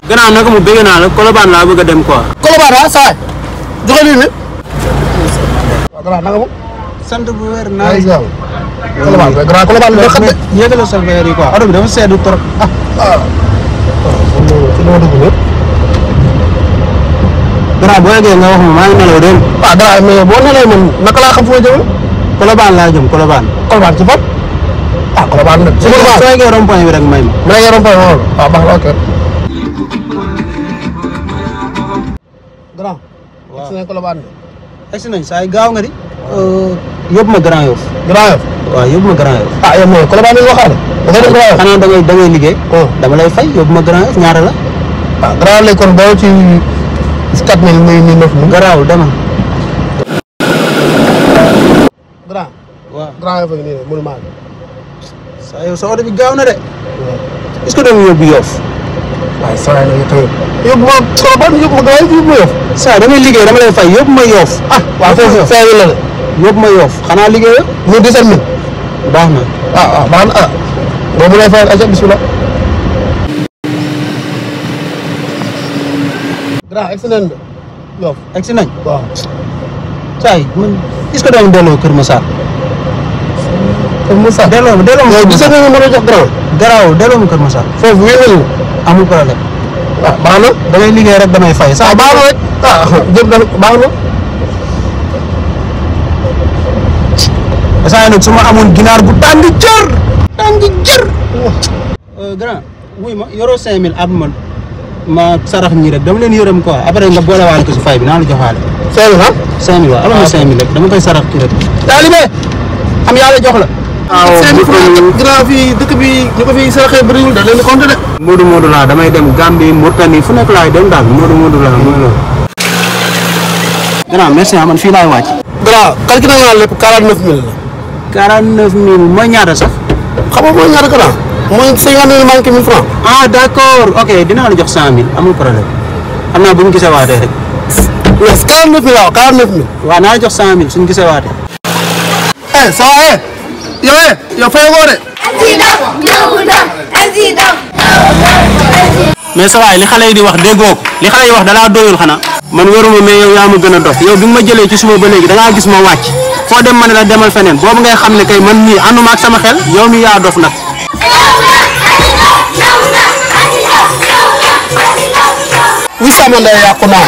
gannaaw naka mu bëgg naa la Colobane laa bëgg a dem quoi. Colobane ah saa joxe nii nii. waaw gannaaw naka mu. sant bu wér naa. Colobane la grand Colobane la xam ne. yéegal sa verre yi quoi oto bi dafa seddu trop. waaw ci li ma dugg nii. gannaaw boo yeggee nga wax ma maa ngi nelaw dem. waaw dara mais boo nelawee man naka laa xam fu ma jëm. Colobane laa jëm Colobane. Colobane ci fan. ah Colobane nag. soo yeggee rond-point bi rek may ma. mu yeggee rond-point bi waaw baax na ok. grand. waaw egsi nañ Colobane. egsi nañ saa yi gaaw nga di. yóbbu ma Grand Yoff. Grand Yoff. waaw yóbbu ma Grand Yoff. ah yow mais Colobane lañ waxaale. da ngay dem Grand Yoff. xanaa da ngay liggéey. dama lay fay yóbbu ma Grand Yoff ñaata la. ah Grand Yoff kon boo ci 4000 muy 9000. garaawul dama. grand. waaw Grand Yoff ak nii rek mënu maa ngi. saa yow sa oto bi gaaw na de. est-ce que dama yóbbu Yoff. waaye saa yi nag tey yóbbu ma Colobane yóbbu ma Grand Yoff yóbbu ma Yoff. saa damay liggéey dama lay fay yóbbu ma Yoff. ah waaw foofu fee la de. yóbbu ma Yoff xanaa liggéeyoo. ñu 17000. baax na. baax na boobu lay fayal ayca bisimilah. grand egsi nañ de Yoff. egsi nañ. waaw. saa yi man est-ce que dama delloo Kër Massar. Kër Massar delloo ma yow gis nga mën a jox grand. garaawul delloo ma Kër Massar. foofu wéeral na. amul problème. baax na. damay liggéey rek damay fay. saa baax na rek jëm na baax na. saa yi nag su ma amoon ginaar bu tàng jër. tàng jër. grand wuy ma yoroo 5000 at ma sarax ñi rek dama leen yërëm quoi après nga boolewaale ko si fay bi naa la joxaale. 5000 ah. 5000 waaw alal ma 5000 rek dama koy sarax ci rek. taalibe am yàlla jox la. waaw 5000 francs grand fii dëkk bi ñu ko fi saraxee bëriwul da leen di compter de. Modou laa damay dem Gambie Mauritanie fu nekk laay dem daal Modou laa mooy loolu. grand merci man fii laay wàcc. grand calculé naa lépp 49000 la. 49000 mooy ñaata sax. xam nga mooy ñaata grand. mooy 50 000 manqué 1000 francs. ah d'accord ok dinaa la jox 100000 amul problème xam naa bu ñu gisee waatee rek. yes 49000 waaw 49000. waaw naa la jox 100000 suñu gisee waatee. ça va yow fayagoo de. mais sa waay li xale yi di wax déggoo ko li xale yi wax dalaa doyul xanaa. man wéruma mais yow yaa ma gën a dof yow bi nga ma jëlee ci suba ba léegi da ngaa gis ma wàcc foo dem ma ne la demal feneen boobu ngay xam ne kay man mii ànduma ak sama xel yow mi yaa dof nag. wi sama ndey yàqu naa.